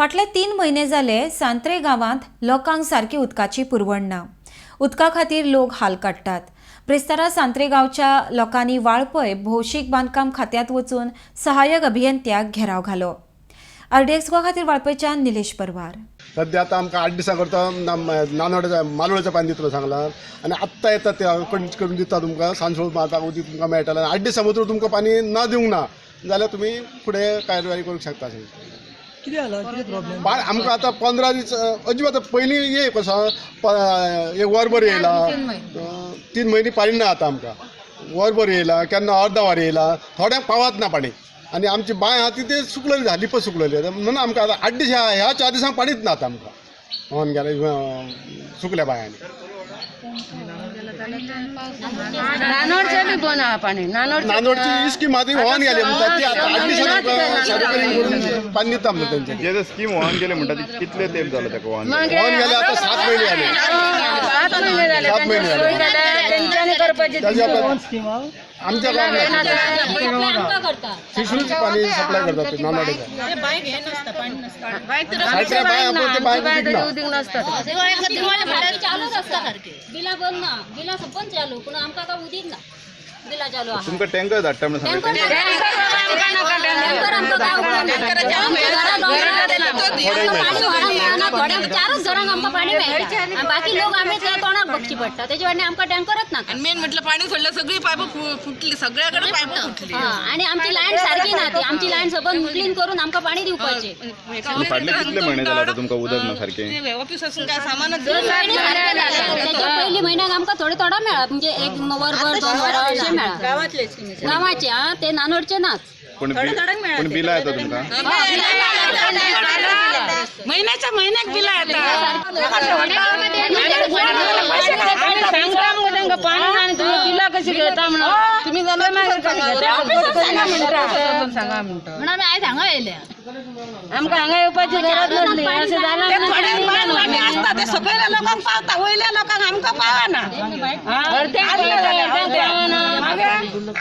फाटले 3 म्हयने जाले सांत्रे गांवांत लोकांक सारकी उदकाची पुरवण ना. उदका खातीर लोक हाल काडटात. ब्रेस्तारा सांत्रे गांवच्या लोकांनी वाळपय भौशीक बांदकाम खात्यांत वचून सहाय्यक अभियंत्याक घेराव घालो. आरडीएक्स गोवा खातीर वाळपयच्यान निलेश परवार. सद्या आतां आमकां 8 दिसां करता नानोड्याचा मालोळ्याचें पाणी दितलो सांगलां आनी आत्तां येता ते करून करून दिता तुमकां सांजवेळ मारपाक उदीक तुमकां मेळटलें. 8 दिसां भितर तुमकां पाणी ना दिवंक ना जाल्यार तुमी फुडें कारवाय करूंक शकता. कितें जाला, कितें प्रॉब्लेम? पाणी आमकां आतां 15 दीस अजिबात पयलीं ये कसो एक वरभर येयला, 3 म्हयने पाणी ना. आतां आमकां वरभर येयला, केन्ना अर्दा वर येयला, थोड्यांक पावत ना पाणी. आनी आमची बांय आहा ती ते सुकलेली झाली पण सुकलेली. म्हणून आमकां आतां 8 दीस ह्या 4 दिसांक पाणीच ना आतां आमकां व्हांवन गेले सुकल्या बांयांनी. नानोडचे बी बंद आहा पाणी. नानोडची स्कीम आहा ती व्हांवन गेली म्हणटा ती आतां 8 दिसांनी आमकां सर्वकारीन करून पाणी दिता म्हणटा तेंच्यांनी. जे स्कीम व्हांवन गेले म्हणटा ती कितले तेंप जालो ताका व्हांवन? व्हांवन गेले आतां 7 म्हयने जाले. 7 म्हयने जाले. 7 म्हयने जाले. तेंच्यांनी करपाची ताजे कोण स्कीम आहा? आमच्या गांवांत शिशूच पाणी सप्लाय करतात ते नानोड्याच्या. आमच्या बांय बांय आहा पळय, ते बांय उदीक ना. उदीक नासता. चालूच आसता सारखे बिलां बंद ना, बिलां सपन चालू, पूण आमकां काय उदीक ना. बिलां चालू आहा. तुमकां टँकर धाडटा म्हणून सांगलें. टँकर आमकां काय उपयोग ना. पाणी व्हाळांक मेळना. थोड्यांक 4च घरांक आमकां पाणी मेळटा आनी बाकी लोक आमी त्या तोंडाक बघची पडटा. तेजे वांगडा आमकां टँकरच नाका. आणि मेन म्हटलं पाणी सोडलं, सगळी पायप फुटली, सगळ्याकडे पायप फुटली. आनी आमची लायन सारकी ना ती. आमची लायन सबंद क्लीन करून आमकां पाणी दिवपाचें. फाटले कितले म्हयने जाले आतां तुमकां उदक ना सारकें? ऑफिसासून काय सामानच त्याच्या पयलीं म्हयन्याक आमकां थोडे थोडो मेळा, म्हणजे 1 वरभर 2 वरां अशें मेळा. गांवाचे आं, ते नानोडचे नाच. पूण बिलां येता तुमकां? महिन्याच्या महिन्याक बिला येता. सांगता मगो तांकां पाणी ना आनी तुमी बिलां कशी घेता म्हणून. तुम्ही सांगा म्हणटा. म्हणून आमी आयज हांगा येयल्या. आमकां हांगा येवपाची गरज नासली. अशें जालां पाणी असता ते सगळ्या लोकांक पावता, वयल्या लोकांक आमकां पावना.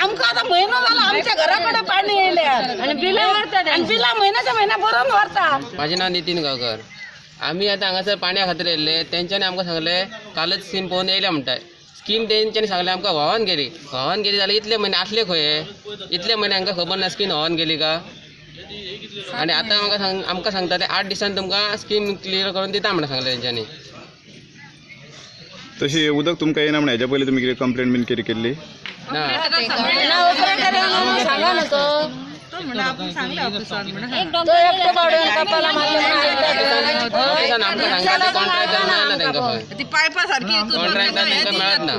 आमकां आतां म्हयनो जाला आमच्या घरा कडेन पाणी येयल्यार आनी बिलां व्हरता. आनी बिलां म्हयन्याच्या म्हयन्या बरोवन व्हरता. म्हाजें नांव नितीन गांवकर. आमी आतां हांगासर पाण्या खातीर येयल्ले. तेंच्यांनी आमकां सांगलें कालच स्कीम पळोवन येयल्या म्हणटा. स्कीम तेंच्यांनी सांगलें आमकां व्हांवन गेली. व्हांवन गेली जाल्यार इतले म्हयने आसले खंय? इतले म्हयने आमकां खबर ना स्कीम व्हांवन गेली का? आनी आतां आमकां सांगता ते 8 दिसान तुमकां स्कीम क्लियर करून दिता म्हणून सांगलें तेंच्यांनी. तशी उदक तुमकां येना म्हणून हेज्या पयलीं तुमी कितें कंप्लेन बीन कितें केल्ली? ना. सांगा न्हू तो एक तो एकटो बावड्यान कपाला मारलो. ऑफिसान आमकां सांगता ते कॉन्ट्रॅक्टर मेळना तेंकां खंय. ती पायपा सारकी कॉन्ट्रॅक्टर तेंकां मेळत ना.